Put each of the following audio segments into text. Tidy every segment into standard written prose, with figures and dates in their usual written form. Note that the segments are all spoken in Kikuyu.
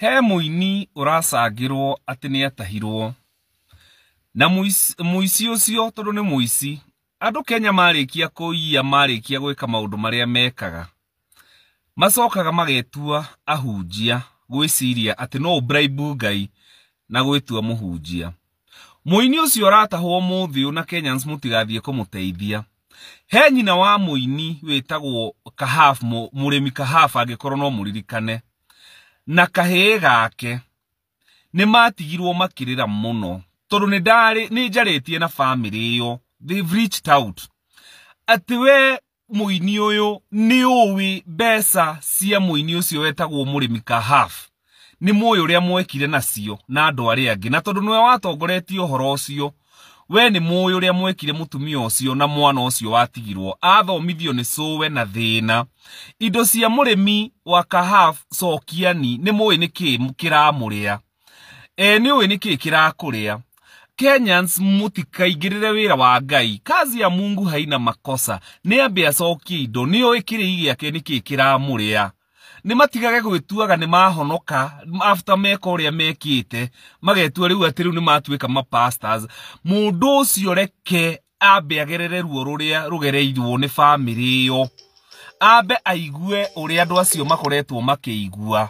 He mũini ũracangĩrwo atĩ nĩ atahirwo na mũici ũcio tondũ nĩ mũici. Andũ Kenya marĩkia kũiya, marĩkia gwĩka maũndũ marĩa mekaga, macokaga magetua ahunjia gwĩciria atĩ no ũbribe Ngai na gwĩtua mũhunjia. Mũini ũcio ũratahwo ũmũthĩ ũyũ na Kenyans mũtigathiĩ kũmũteithia. He nyina wa mũini wĩtagwo Kahaf, mũrĩmi Kahaf angĩkorwo no mũririkane, na kahĩĩ gake nĩ matigirwo makĩrĩra mũno tondũ nĩ ndarĩ nĩ njarĩtie na family ĩyo. They've reached out atĩ we mũini ũyũ nĩ ũĩ mbeca cia mũini ũcio wetagwo mũrĩmi Kahaf, nĩ mũĩ ũrĩa mwekire nacio na andũ arĩa angĩ, na tondũ nĩwe watongoretie ũhoro ũcio, we nĩ mũĩ ũrĩa mwekire mũtumia ũcio na mwana ũcio watigirwo athomithio nĩ cũwe na thĩna. Indo cia mũrĩmi wa Kahaf cokiani, nĩ mũĩ nĩ kĩ kĩramũrĩa, e nĩ ũĩ nĩ kĩ kĩrakũrĩa. Kenyans, mũtikaingĩrĩre wĩra wa Ngai. Kazi ya Mungu haina makosa. Nĩ ambe acokie indo, nĩ ũĩ kĩrĩi gĩake nĩ kĩ kĩramũrĩa. Nĩ matigage gwĩtuaga nĩ mahonoka after meka ũrĩa mekĩte, magetua rĩu atĩ rĩu nĩ matuĩka mapastors. Mũndũ ũcio reke ambe agerere ruo rũrĩa rũgereirwo nĩ bamĩrĩ ĩyo, ambe aigue ũrĩa andũ acio makoretwo makĩigua.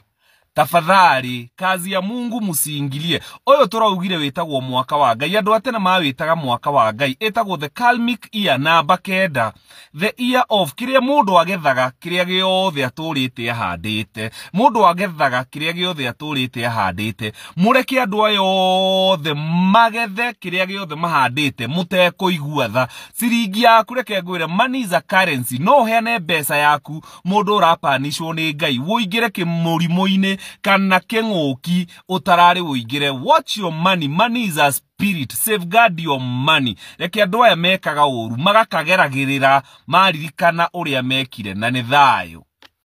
Tafadhali, kazi ya Mungu msiingilie. Ũyũ tũraugire wĩtagwo mwaka wa Ngai. Andũ a tene mawĩtaga mwaka wa Ngai, ĩtagwo the karmic year, namba 9, the year of kĩrĩa mũndũ agethaga, kĩrĩa gĩothe atũrĩte ahandĩte. Mũndũ agethaga kĩrĩa gĩothe atũrĩte ahandĩte. Mũreke andũ aya othe magethe kĩrĩa gĩothe mahandĩte mũtekũigua tha. Ciringi yaku, reke ngwĩre, money is a currency. No ũheane mbeca yaku mũndũ ũrapanishwo nĩ Ngai, ũingĩre kĩmũrimũ-inĩ kana kĩng'ũki ũtararĩ ũingĩre. Watch your money. Money is a spirit. Safeguard your money. Reke andũ aya mekaga ũru magakageragĩrĩra maririkana ũrĩa mekire, na nĩ thayũ.